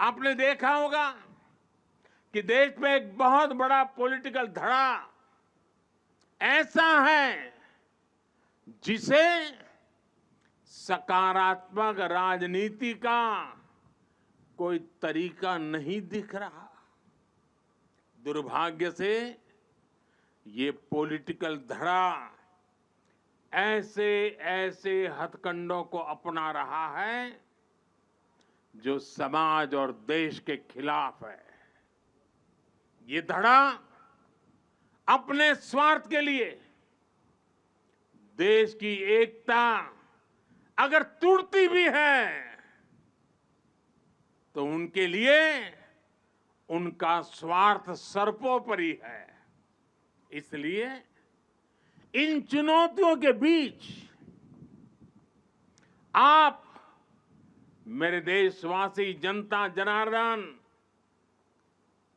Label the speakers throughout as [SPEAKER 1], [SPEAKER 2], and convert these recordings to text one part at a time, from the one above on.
[SPEAKER 1] आपने देखा होगा कि देश में एक बहुत बड़ा पॉलिटिकल धड़ा ऐसा है जिसे सकारात्मक राजनीति का कोई तरीका नहीं दिख रहा। दुर्भाग्य से ये पॉलिटिकल धड़ा ऐसे ऐसे हथकंडों को अपना रहा है जो समाज और देश के खिलाफ है। ये धड़ा अपने स्वार्थ के लिए देश की एकता अगर टूटती भी है तो उनके लिए उनका स्वार्थ सर्वोपरि है। इसलिए इन चुनौतियों के बीच आप मेरे देशवासी, जनता जनार्दन,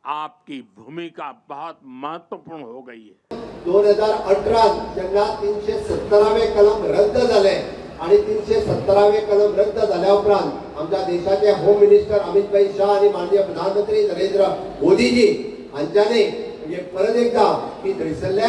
[SPEAKER 1] आपकी भूमिका बहुत महत्वपूर्ण हो गई है।
[SPEAKER 2] 2018 जेन्ना 370वें कलम रद्द जालें आनी 370वें कलम रद्द जाल्या उपरांत आमच्या देशाचे होम मिनिस्टर अमित भाई शाह आनी माननीय प्रधानमंत्री नरेंद्र मोदीजी हांच्यांनी म्हणजे परत एकदा की थंयसरले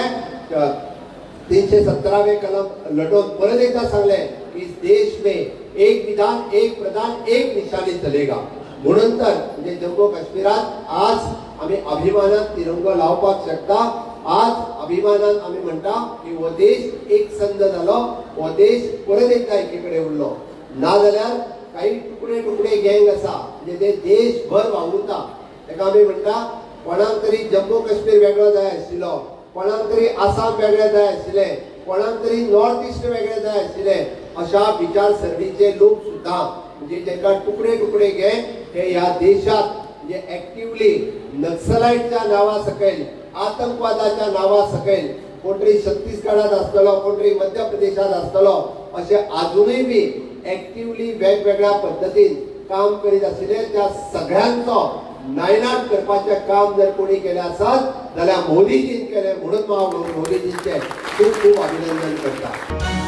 [SPEAKER 2] 370वें कलम लटोवन परत एकदा सांगलें की देश में एक विधान, एक प्रधान, एक निशाणी चलेगा। म्हणून तर म्हणजे जम्मू काश्मीरात आज आमी अभिमानान तिरंगो लावपाक शकता। आज अभिमानान आमी म्हणटा की हो देश एक संद जालो, हो देश परत एकदा एकी कडेन उरलो। ना जाल्यार काही तुकडे तुकडे गँग आसा म्हणजे ते देशभर वावुरता। ताका आमी म्हणटा कोणाक तरी जम्मू काश्मीर वेगळो जाय आशिल्लो, कोणाक तरी आसाम वेगळें जाय आशिल्लें, कोणाक तरी नॉर्थ इस्ट वेगळें जाय आशिल्लें, अशा विचारसरणीचे लोक सुद्दां म्हणजे तांकां तुकडे तुकडे गँग हे ह्या देशात म्हणजे ऍक्टिवली नक्सलाइटच्या नावा सकयल, आतंकवादाच्या नावा सकयल कोण तरी छत्तीसगडात आसतलो, कोण तरी मध्य प्रदेशात आसतलो, अशे आजुनूय बी ऍक्टिवली वेगवेगळ्या पद्दतीन काम करीत आशिल्ले त्या सगळ्यांचो नायनाट करपाचें काम जर कोणी केलें आसत जाल्यार मोदीजीन केलें। म्हणून हांव मोदीजींचें खूब खूब अभिनंदन करता।